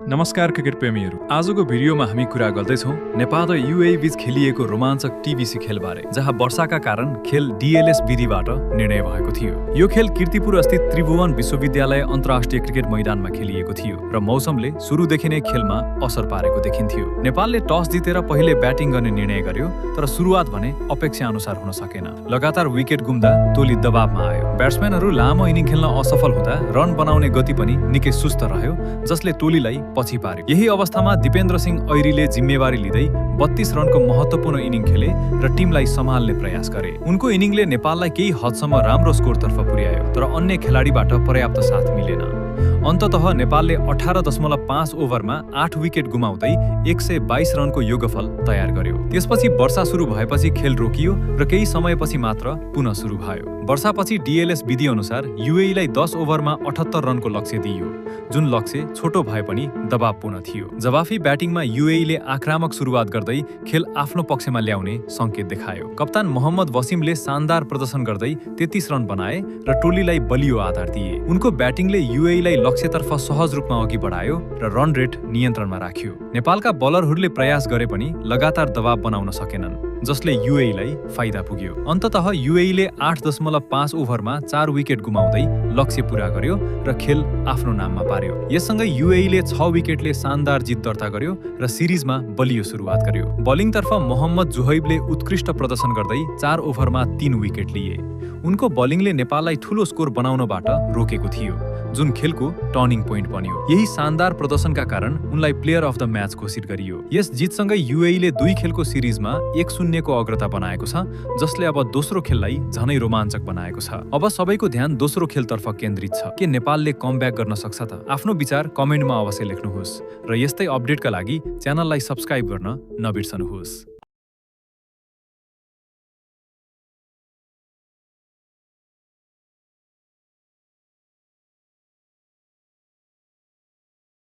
नमस्कार क्रिकेट प्रेमीहरू, आजको भिडियोमा हामी कुरा गर्दैछौँ नेपाल र युएई बीच खेलिएको रोमाञ्चक टिबिसी खेलबारे, जहाँ वर्षाका कारण खेल डिएलएस विधिबाट निर्णय भएको थियो। यो खेल कीर्तिपुर स्थित त्रिभुवन विश्वविद्यालय अन्तर्राष्ट्रिय क्रिकेट मैदानमा खेलिएको थियो र मौसमले सुरुदेखि नै खेलमा असर पारेको देखिन्थ्यो। नेपालले टस जितेर पहिले ब्याटिङ गर्ने निर्णय गर्यो, तर सुरुवात भने अपेक्षा अनुसार हुन सकेन। लगातार विकेट गुम्दा टोली दबावमा आयो। ब्याट्सम्यानहरू लामो इनिङ खेल्न असफल हुँदा रन बनाउने गति पनि निकै सुस्त रह्यो, जसले टोलीलाई पछि पार्यो। यही अवस्थामा दिपेन्द्र सिंह ऐरीले जिम्मेवारी लिँदै 32 रनको महत्त्वपूर्ण इनिङ खेले र टिमलाई सम्हाल्ने प्रयास गरे। उनको इनिङले नेपाललाई केही हदसम्म राम्रो स्कोरतर्फ पुर्यायो, तर अन्य खेलाडीबाट पर्याप्त साथ मिलेन। अन्ततः नेपालले 18.5 ओभरमा 8 विकेट गुमाउँदै 122 रनको योगफल तयार गर्यो। त्यसपछि वर्षा सुरु भएपछि खेल रोकियो र केही समयपछि मात्र पुनः सुरु भयो। वर्षापछि डिएलएस विधि अनुसार युएईलाई 10 ओभरमा 78 रनको लक्ष्य दिइयो, जुन लक्ष्य छोटो भए पनि दबावपूर्ण थियो। जवाफी ब्याटिङमा युएईले आक्रामक सुरुवात गर्दै खेल आफ्नो पक्षमा ल्याउने संकेत देखायो। कप्तान मोहम्मद वसिमले शानदार प्रदर्शन गर्दै 33 रन बनाए र टोलीलाई बलियो आधार दिए। उनको ब्याटिङले युएईलाई लक्ष्यतर्फ सहज रूपमा अघि बढायो र रन रेट नियन्त्रणमा राख्यो। नेपालका बलरहरूले प्रयास गरे पनि लगातार दबाव बनाउन सकेनन्, जसले युएईलाई फाइदा पुग्यो। अन्ततः युएईले 8.5 ओभरमा 4 विकेट गुमाउँदै लक्ष्य पूरा गर्यो र खेल आफ्नो नाममा पार्यो। यससँगै युएईले 6 विकेटले शानदार जित दर्ता गर्यो र सिरिजमा बलियो सुरुवात गर्यो। बलिङतर्फ मोहम्मद जुहैबले उत्कृष्ट प्रदर्शन गर्दै 4 ओभरमा 3 विकेट लिए। उनको बलिङले नेपाललाई ठूलो स्कोर बनाउनबाट रोकेको थियो, जुन खेलको टर्निङ पोइन्ट बन्यो। यही शानदार प्रदर्शनका कारण उनलाई प्लेयर अफ द म्याच घोषित गरियो। यस जितसँगै युएईले 2 खेलको सिरिजमा 1-0 को अग्रता बनाएको छ, जसले अब दोस्रो खेललाई झनै रोमाञ्चक बनाएको छ। अब सबैको ध्यान दोस्रो खेलतर्फ केन्द्रित छ। के नेपालले कमब्याक गर्न सक्छ त? आफ्नो विचार कमेन्टमा अवश्य लेख्नुहोस् र यस्तै अपडेटका लागि च्यानललाई सब्स्क्राइब गर्न नबिर्सनुहोस्।